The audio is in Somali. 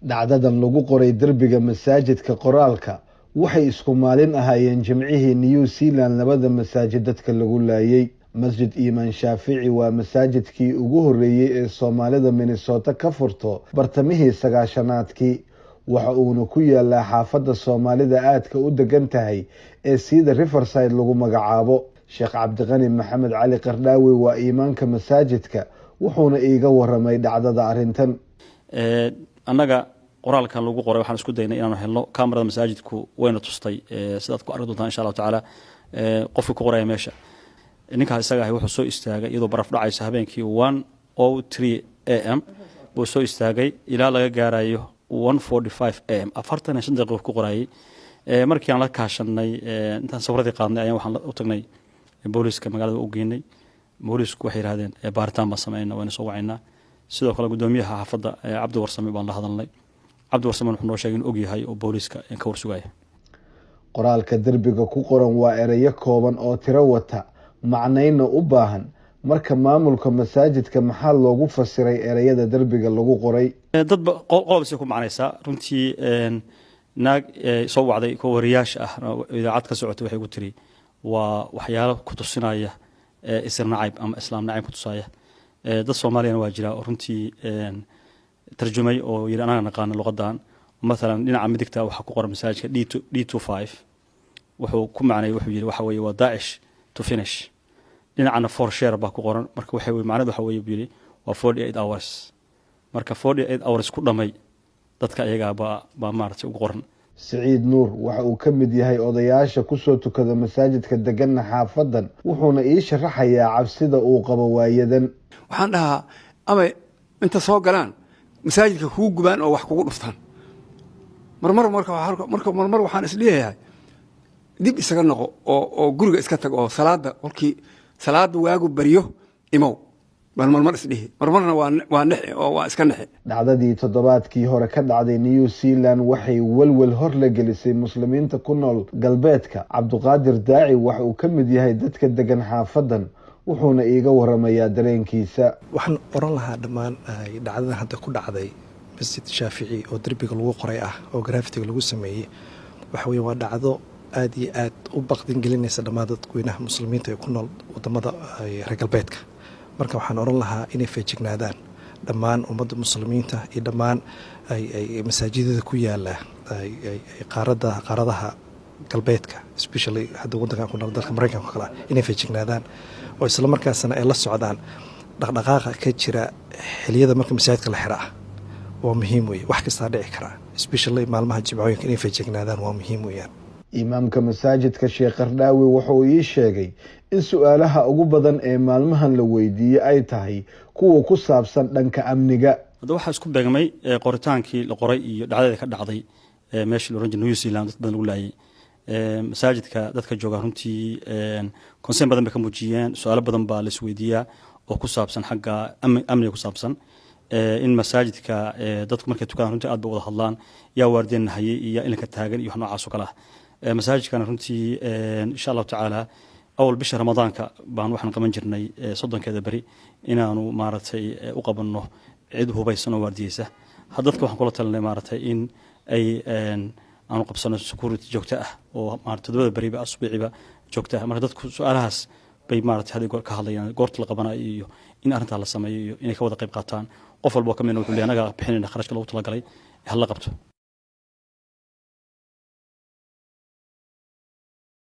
Dhacdadan lagu qoray derbiga masaajidka qoraalka waxay isku maalin ahaayeen Jimcihii New Zealand labada masaajid dadka lagu laayay. Masjid Iimaan Shaafici waa masaajidkii ugu horreeyey ee Soomaalida Minnesota ka furto bartamihii 90-aadkii. Waxa uuna ku yaalaa xaafadda Soomaalida aadka u degan tahay ee sida Riverside lagu magacaabo. Sheekh Cabdiqani Maxamed Cali Qardhaawi waa iimaanka masaajidka, wuxuuna iiga waramay dhacdada arrintan. Annaga qoraalkan lagu qoray waxaan isku daynay inaanu helno kamarada masaajidku, wayna tustay, sidaad ku arki doontaan insha Allahu tacaala, qofkii ku qoraya meesha. Ninkaas isaga ahi wuxuu soo istaagay iyadoo baraf dhacayso habeenkii, 1:03 a.m. buu soo istaagay ilaa laga gaarayo 1:45 a.m., 45 daqiiqo ku qorayay. Markii aan la kaashanay, intaan sawradii qaadnay, ayaan waxaan u tagnay booliiska magaalada u geynay. Booliisku waxay yidhahdeen baaritaan baan sameynaa, wayna soo wacaynaa. Sidoo kale guddoomiyaha xaafadda Cabdi Warsame baan la hadalnay. Cabdi Warsame wuxuu noo sheegay inuu ogyahay oo booliiska ka warsugaya. Qoraalka derbiga ku qoran waa erayo kooban oo tiro wata, macnayna u baahan. Marka maamulka masaajidka maxaa loogu fasiray ereyada derbiga lagu qoray? Dadba qolobasay ku macnaysaa. Runtii naag soo wacday kuwa wariyaasha ah, idaacad ka socotay, waxay ku tiri waa waxyaalo ku tusinaya isir nacayb ama Islaam nacayb ku tusaya. Dad Soomaaliyana waa jira oo runtii tarjumay oo yidhi anaga naqaana luqadan. Mathalan dhinaca midigta waxaa ku qoran masaajidka D 25, wuxuu ku macnay, wuxuu yidhi waxa weeye waa Daacish to finish. Dhinacana for share baa ku qoran. Marka waxa weye macnadu waxa weeye, buu yidhi, waa 48 hours. Marka 48 hours ku dhamay dadka iyagaa baa maaragtay ugu qoran. Siciid Nuur waxa uu ka mid yahay odayaasha kusoo tukada masaajidka, deganna xaafadan, wuxuuna ii sharaxayaa cabsida uu qabo waayadan. Waxaan dhahaa ama inta soo galaan masaajidka kugu gubaan oo wax kugu dhuftaan marmar. Marka marmar waxaan isleeyahay dib isaga noqo oo guriga iska tag oo salaada kolkii salaada waagu baryo imow bal marmar isdhihi. Marmarna waa nexe oo waa iska nexe. Dhacdadii toddobaadkii hore ka dhacday New Zealand waxay welwel hor la gelisay Muslimiinta ku nool galbeedka. Cabduqaadir Daaci waxa uu ka mid yahay dadka degan xaafadan, wuxuuna iiga waramayaa dareenkiisa. Waxaan oran lahaa dhammaan dhacdadan hadda ku dhacday Masjid Shaafici oo derbiga lagu qoray ah oo graffitiga lagu sameeyey, waxa weye waa dhacdo aada iyo aad u baqdin gelinaysa dhammaan dadweynaha Muslimiinta ee ku nool wadamada reer galbeedka. Marka waxaan oran lahaa inay feejignaadaan dhammaan ummadda Muslimiinta iyo dhammaan masaajidada ku yaala qaarada, qaaradaha galbeedka, especially hadda waddankan ku nool, dalka Maraykanka kale ah, inay feejignaadaan oo isla markaasna ay la socdaan dhaqdhaqaaqa ka jira xiliyada marka masaajidka la xira ah. Waa muhiim weye, wax kastaa dhici karaa, especially maalmaha jimcooyinka inay feejignaadaan waa muhiim weeyaan. Imaamka masaajidka Sheekh Qardhaawi wuxuu ii sheegay in su-aalaha ugu badan ee maalmahan la weydiiyey ay tahay kuwa ku saabsan dhanka amniga. Hadda waxaa isku beegmay qoritaankii la qoray iyo dhacdada ka dhacday meeshii la oran jiray New Zealand, dad badan lagu laayay. Masaajidka dadka jooga runtii concern badan bay ka muujiyeen. Su-aalo badan baa la isweydiiyaa oo ku saabsan xagga amniga ku saabsan, in masaajidka dadku markay tukadaan runtii aad bay wada hadlaan, yaa waardeen nahayey iyo yaa ilinka taagan iyo wax noocaas oo kale ah. Masaajidkana runtii insha Allahu tacaala awal bisha Ramadaanka baan waxaan qaban jirnay 30-keeda beri inaanu maaragtay u qabanno cid hubaysan oo waardiyeysa. Dadka waxaan kula talinay maaragtay in ay aanu qabsano security joogto ah oo maarata 7-da beriba, asbuuciba joogto ah. Marka dadku su-aalahaas bay maaragtay had goor ka hadlayaan, goorta la qabanayo iyo in arrintaa la sameeyo iyo inay ka wada qayb qaataan. Qof walba oo ka midna wuxuu leeyahay anaga bixinayna kharashka loogu talagalay hala qabto.